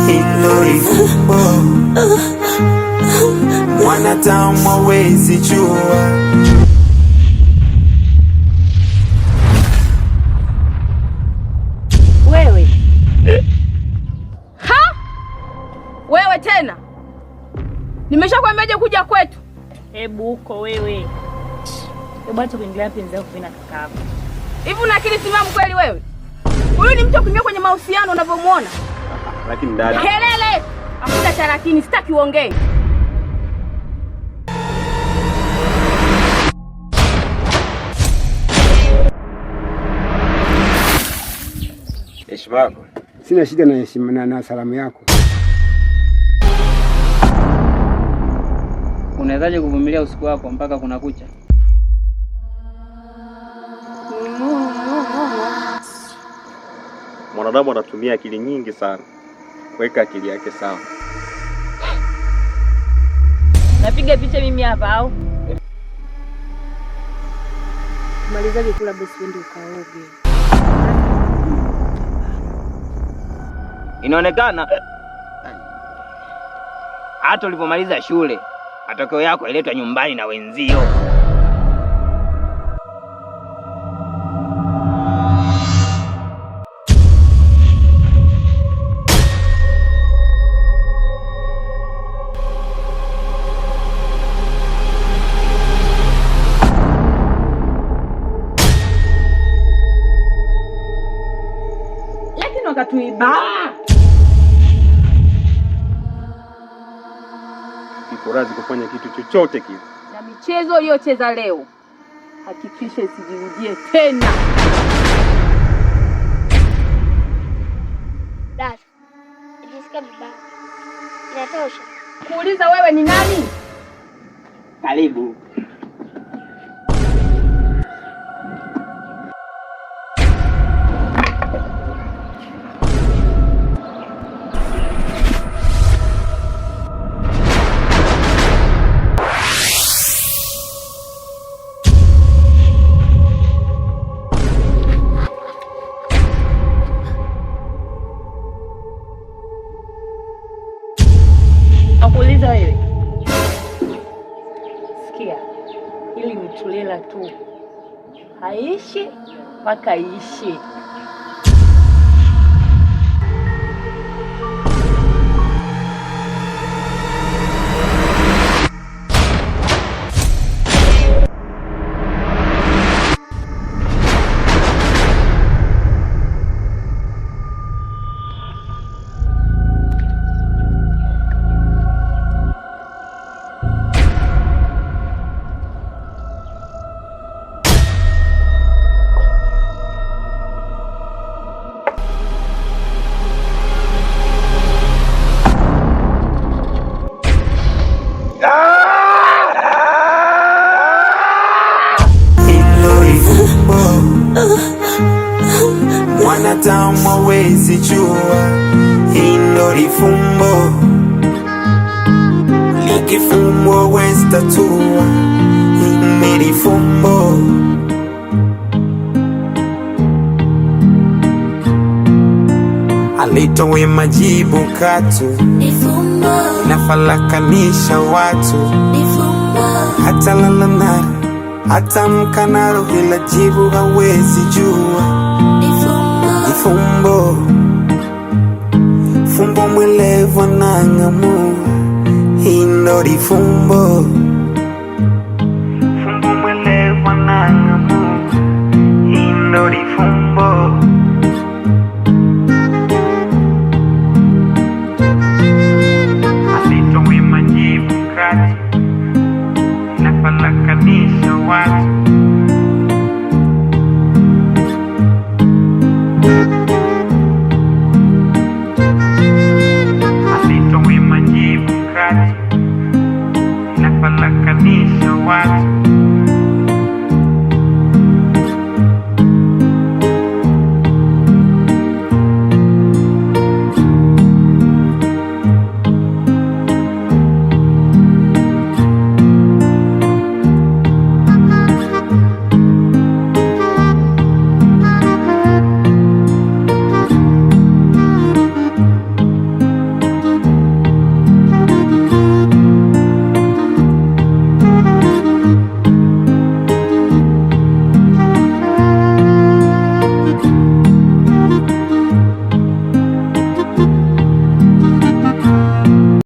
Hilo lifumbo mwanadamu hawezi jua. Wewe ha? Wewe tena nimeshakwambiaje kuja kwetu? Hebu huko wewe. Hebu acha kuingilia penzi yako na kaka yako. Hivi una akili timamu kweli wewe? Huyu ni mtu wa kuingia kwenye mahusiano unavyomuona? Lakini dada, Kelele! Hakuna cha lakini, sitaki uongee. Heshima yako. Sina shida na heshima na salamu yako. Unawezaje kuvumilia usiku wako mpaka kuna kucha? Mwanadamu anatumia akili nyingi sana kuweka akili yake sawa. Napiga picha mimi hapa au? Malizaje kula basi uende ukaoge. Inaonekana hata ulipomaliza shule matokeo yako yaletwa nyumbani na wenzio. Lakini wakatuiba. Iko radhi kufanya kitu chochote kile. Na michezo uliyocheza leo hakikisha isijirudie tena. Dada, najisikia vibaya. Inatosha. Kuuliza wewe ni nani? Karibu. Nakuuliza wewe. Sikia. Hili ni tulela tu. Haishi mpaka iishi. Hilo lifumbo mwanadamu hawezi jua. Hilo lifumbo likifumbwa hawezi tatua. Hili lifumbo. Alitowe majibu katu nafarakanisha watu, hata lala nalo hata amka nalo, ila jibu hawezi jua. Ni fumbo, fumbo mwelevu anang'amua, hii ndo lifumbo.